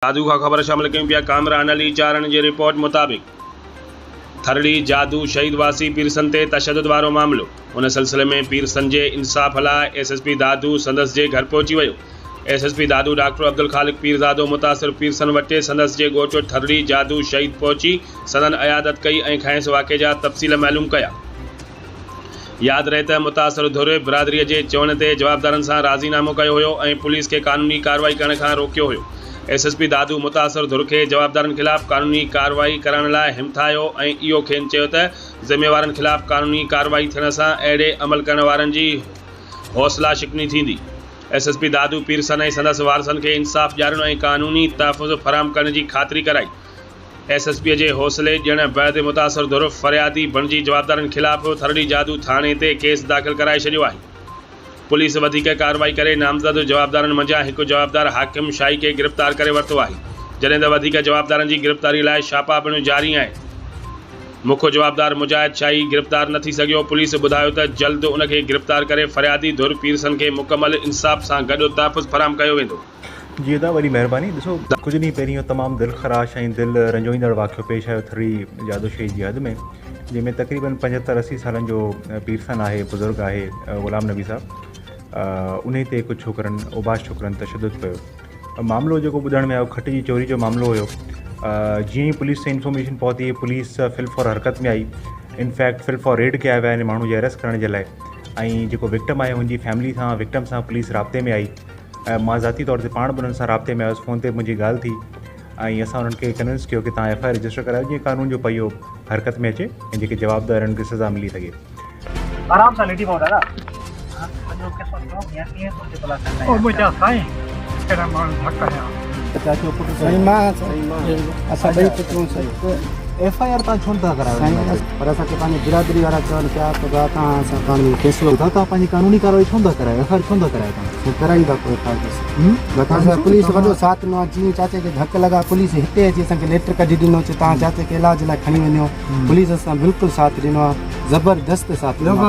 دادو کان خبر شامل ڪيون پيا ڪامران علي چارڻ جي رپورٽ مطابق ٿرڙي جادو شهيد واسي پيرسن تي تشدد وارو معاملو ان سلسلي ۾ پيرسن جي انصاف لاء ايس ايس پي دادو سندس جي گهر پهچي ويو S S P Dadu doctor Abdul Khaliq Pirzado متاثر پيرسن وٽ سندس جي ڳوٺ ٿرڙي جادو شهيد پهچي سندن عيادت ڪئي ۽ کانئس واقعي جا تفصيل معلوم ڪيا. ياد رهي ته متاثر ڌر برادري جي چوڻ تي جوابدارن سان راضي نامو ڪيو هيو ۽ پوليس کي قانوني ڪارروائي ڪرڻ کان روڪيو هيو. ايس ايس پي دادو متاثر ڌر کي جوابدارن خلاف قانوني ڪارروائي ڪرائڻ لاء همٿايو ۽ اهو کين چيو ته ذميوارن خلاف قانوني ڪارروائي ٿيڻ سان اهڙي عمل ڪرڻ وارن جي حوصلا شڪني ٿيندي. ايس ايس پي دادو پيرسن ۽ سندس وارثن کي انصاف ڏيارڻ ۽ قانوني تحفظ فراهم ڪرڻ جي خاطري ڪرائي. ايس ايس پي جي حوصلي ڏيڻ بعد متاثر ڌر فريادي بڻجي جوابدارن خلاف ٿرڙي جادو ٿاڻي تي ڪيس داخل ڪرائي ڇڏيو آهي. پوليس وڌيڪ ڪارروائي ڪري نامزد جوابدارن منجهان هڪ جوابدار حاڪم شاهي کي گرفتار ڪري ورتو آهي، جڏهن ته وڌيڪ جوابدارن جي گرفتاري لاء ڇاپا پڻ جاري آهن. مک جوابدار مجاهد شاهي گرفتار نه ٿي سگهيو، پوليس ٻڌايو ته جلد ان کي گرفتار ڪري فريادي ڌر پيرسن کي مڪمل انصاف سان گڏ تحفظ فراهم ڪيو ويندو. جي ادا وڏي مهرباني ڏسو ڪجهه ڏينهن پهرين اهو تمام دل خراش ۽ دل رنجوئيندڙ واقعو پيش آيو ٿرڙي جادو شهيد جي حد ۾ جنهن ۾ تقريبن 75 80 سالن جو پيرسن آهي بزرگ آهي غلام نبي صاحب انهي تي ڪجهه ڇوڪرن اوباش ڇوڪرن تشدد ڪيو معاملو جيڪو ٻڌڻ ۾ آيو کٽ جي چوري جو معاملو هيو جيئن ئي پوليس تي انفارميشن پهتي پوليس فل فور حرڪت ۾ آئي انفيڪٽ فل فور ريڊ ڪيا ويا ان ماڻهو جي اريسٽ ڪرڻ جي لاء ۽ جيڪو وڪٽم آهي ان جي فيملي سان وڪٽم سان پوليس رابطي ۾ آئي ۽ مان ذاتي طور تي پاڻ به انهن سان رابطي ۾ آيس فون تي به منهنجي ڳالهه ٿي ۽ اسان انهن کي ڪنوينس ڪيو ڪي توهان ايف I R register ڪرايو جيئن قانون جو پهيو حرڪت ۾ اچي ۽ جيڪي جوابدار آهن انهن کي سزا ملي سگهي. آرام سان ليٽي پئو دادا. او منهنجا سائين ڪهڙا ماڻهو ڌڪ هنيا. سائين مان اسان ٻئي پٽ آهيون سائين. ايف I R توهان ڇو نٿا ڪرايو سائين پر اسان کي پنهنجي برادري وارا چون پيا ته ڀاء توهان سان پاڻ ۾ فيصلو ٻڌاء توهان پنهنجي قانوني ڪارروائي ڇو نٿا ڪرايو ايف I R ڇو نٿا ڪرايو توهان سائين ڪرائيندا پوء ايف I R اسان پوليس وڏو ساٿ ڏنو آهي جيئن چاچي کي ڌڪ لڳا پوليس هتي اچي اسان کي ليٽر ڪڍي ڏنو چي توهان چاچي کي علاج لاء کڻي وڃو پوليس اسان بلڪل ساٿ ڏنو آهي زبردست ساٿ ڏنو آهي.